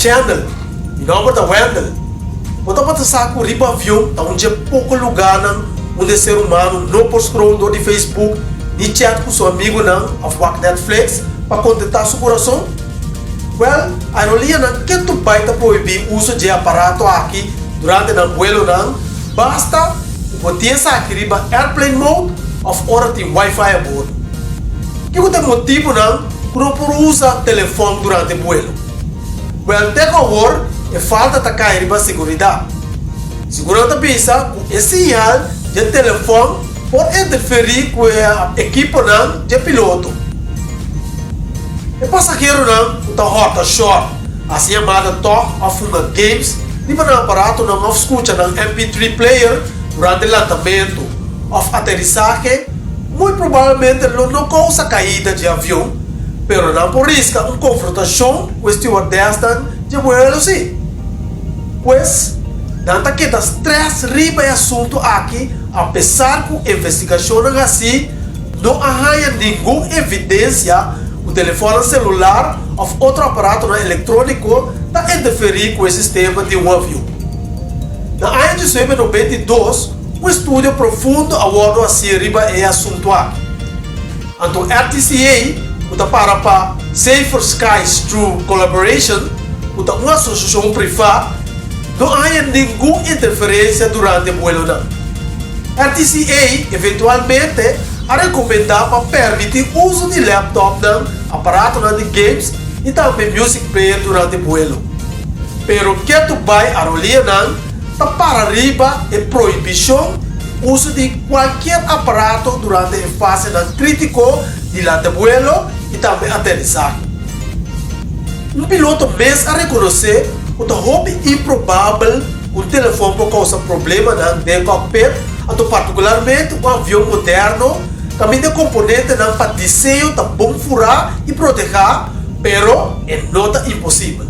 Channel. Mi nomber ta Wendell. Bo tabata sa ku riba avion ta un dje poko lugánan unda e ser humano no por scroll dor di Facebook ni chat ku su amigunan òf wak Netflix pa kontentá su kurason? Wèl, aerolíanan ketu bai ta prohibí uso dje aparato aki durante nan buelonan, basta ku bo tin esaki riba airplane mode òf ora tin wifi a bordo. Kiko ta e motibunan ku no por usa telefòn durante buelo? Wèl, te ku awor e falta ta kai riba seguridat. Sigur nan ta bisa ku e siñal dje telefòn por interferí ku e ekiponan dje piloto. E pasaheronan ku ta hòrta shòrt, hasi yamada tòg òf hunga games riba nan aparatonan òf skucha nan MP3 player durante lantamentu òf aterisahe, muy probablemente lo no kousa kaida dje avion, pero nan por riska un konfrontashon ku e stewardessnan dje buelo sí. Pues, nan ta keda strès riba e asuntu aki apesar ku investigashonnan hasí no a haña ningun evidensia ku telefònnan selular òf otro aparatonan elektróniko ta interferí ku e sistema di un avion. Na aña 1992, un estudio profundo a wòrdu hasí riba e asuntu aki. Anto RTCA, ku ta para pa Safer Skies Through Collaboration, ku ta un asosiashon privá, no a haña ningun interferensia durante e buelonan. RTCA eventualmente a rekomendá pa permití uso di laptopnan, aparatonan di games i tambe music player durante buelo. Pero ketu bai arolianan ta para riba e prohibishon di uso di kualkier aparato durante e fasenan krítiko di lanta buelo i tambe aterisahe. Un piloto mes a rekonosé ku ta hopi improbabel ku un telefòn por kousa problemanan den kòkpit, anto partikularmente un avion moderno kaminda e komponentenan pa diseño ta bon furá i protehá, pero e no ta imposibel.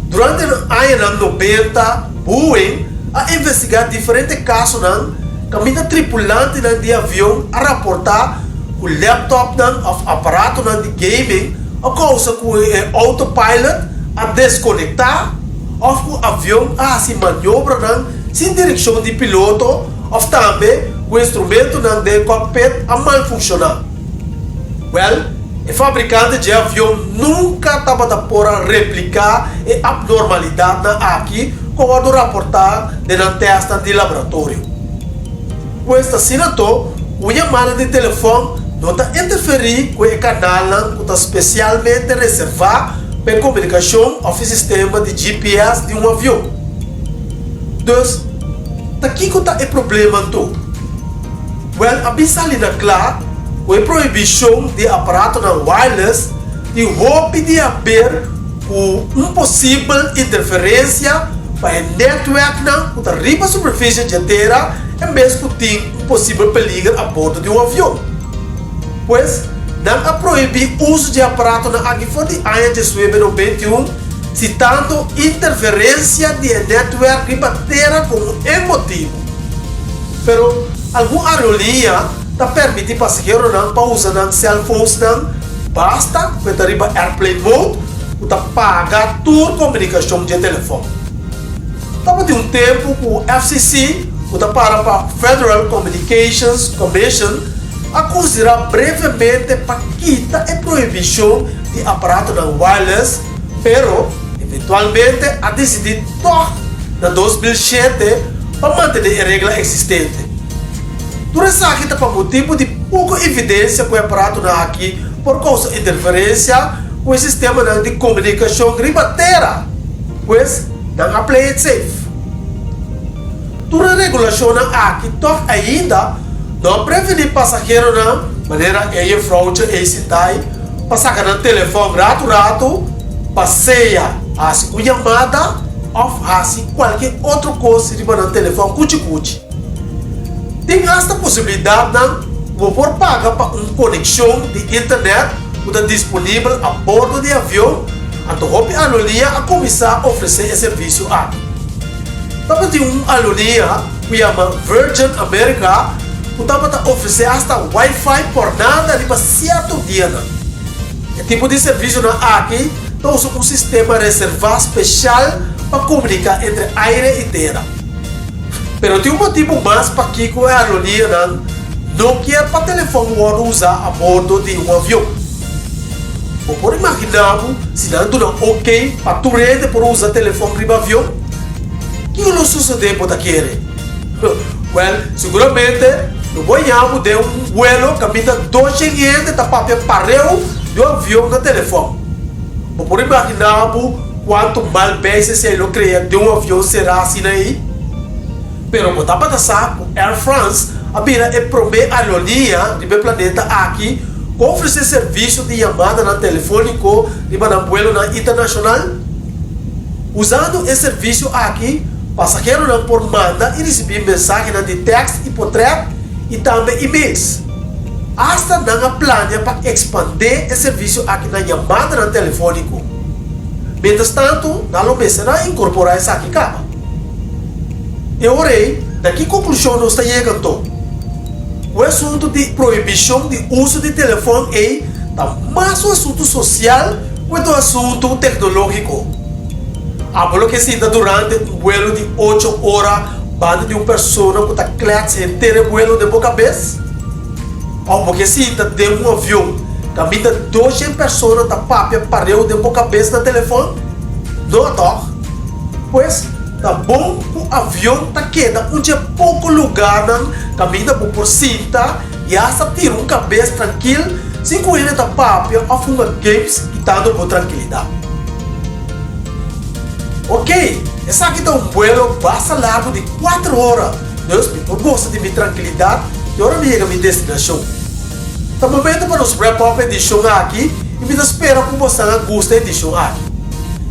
Durante nan añanan nobenta, Boeing a investigá diferente kasonan kaminda tripulantenan di avion a raportá ku laptopnan òf aparatonan di gaming a kousa ku e autopilot a deskonektá òf ku avion a hasi maniobranan sin direkshon di piloto òf tambe ku instrumentonan den cockpit a malfunshoná. Wèl, e fabrikante dje avion nunka tabata por a repliká e apnormalidatnan aki ku a wòrdu raportá den nan tèstnan di laboratorio. Pues ta asina anto ku un yamada di telefòn no ta interferí ku e kanalnan ku ta spesialmente reservá pa e komunikashon òf e sistema di GPS di un avion. Dus, ta kiko ta e problema anto? Wèl, a bin sali na kla ku e prohibishon di aparatonan wireless tin hopi di haber ku un posibel interferensia pa e nètwèknan ku ta riba superfisie dje tera en bes ku tin un posibel peliger a bordo di un avion. Pues, nan a prohibí uso dje aparatonan aki for di aña 1991, sitando interferensia di e nètwèk riba tera komo e motibu. Pero algun aerolínea ta permití pasaheronan pa usa nan cellphonesnan basta ku e ta riba airplane mode ku ta paga tur komunikashon dje telefòn. Tabatin un tempu ku FCC, ku ta para pa Federal Communications Commission, a konsiderá brevemente pa kita e prohibishon di aparatonan wireless, pero eventualmente a disidí tòg na 2007 pa mantené e regla eksistente. Tur esaki ta pa motibu di poko evidensia ku e aparatonan aki por kousa interferensia ku e sistemanan di komunikashon riba tera, pues nan a play it safe. Tur e regulashonnan aki tòg ainda no a prevení pasaheronan manera e jefrouwtje ei sintai pa saka nan telefòn ratu ratu pa sea hasi un yamada òf hasi kualke otro kos riba nan telefòn kuchi kuchi. Tin asta posibilidatnan ku bo por paga pa un konekshon di internet ku ta disponibel a bordo di avion, anto hopi aerolínea a kuminsá ofresé e servisio aki. Tabatin un aerolínea ku yama Virgin America ku tabata ofresé asta wifi pòrnada riba sierto dianan. E tipo di servisionan aki. ta usa un sistema reservá speshal pa komuniká entre aire i tera. Pero tin un motibu mas pakiko e aerolinianan no kier pa telefòn wòrdu usá a bordo di un avion. Bo por imaginá bo si nan duna oké pa tur hende por usa telefòn riba avion? Kiko lo sosodé bo ta kere? Wèl, siguramente lo bo haña bo den un buelo kaminda doshen hende ta papia pareu di un avion na telefòn. Bo por imaginá bo kuantu mal beis esei lo krea den un avion será asina ei? Pero bo tabata sa ku Air France a bira e promé aerolínea riba e planeta aki ku a ofresé servisio di yamadanan telefóniko riba nan buelonan internashonal? Usando e servisio aki, pasaheronan por manda i risibí mensahenan di tèkst i potrèt i tambe e-mails. Asta nan a plania pa ekspandé e servisio aki na yamadanan telefóniko. Miéntras tantu, nan lo mester a inkorporá esaki kaba. E ora ei, na ki konklushon nos ta yega anto? Ku e asuntu di prohibishon di uso di telefòn ei ta mas un asuntu sosial ku e ta un asuntu teknológiko. Abo lo ke sinta durante un buelo di ocho ora banda di un persona ku ta klèts henter e buelo den bo kabes? Òf bo ke sinta den un avion kaminda doshen persona ta papia pareu den bo kabes na telefòn? No, tòg? Pues, ta bon ku avion ta keda un dje poko lugánan kaminda bo por sinta i asta tira un kabes trankil sin ku hende ta papia òf hunga games kitando bo trankilidat. Ok, esaki ta un buelo basta largu di kuater ora, dus mi por gosa di mi trankilidat te ora mi yega mi destinashon. Ta momento pa nos wrap up e edishon aki i mi ta spera ku bosan a gusta e edishon aki.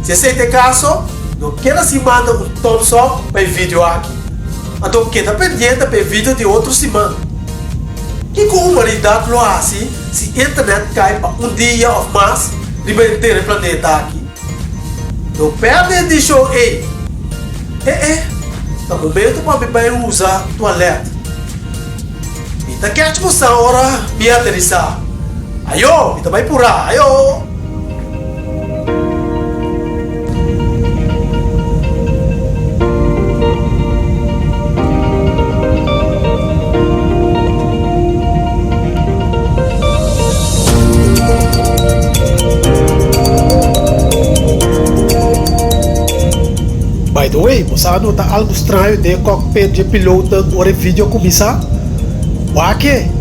Si esei ta e kaso, no keda sin manda un thumbs up pa e video aki. Anto keda pendiente pa e video di otro siman. Kiko humanidat lo hasi si internet kai pa un dia òf mas riba henter e planeta aki? No pèrdè e edishon ei! E e, ta momento pa mi bai usa tualèt. Mi ta catch bo sa ora mi aterisa. Ayo, mi ta bai pura, ayo! By the way, bo sa nota algu straño den e cockpit dje pilootnan ora e video a kuminsá? Wak-e!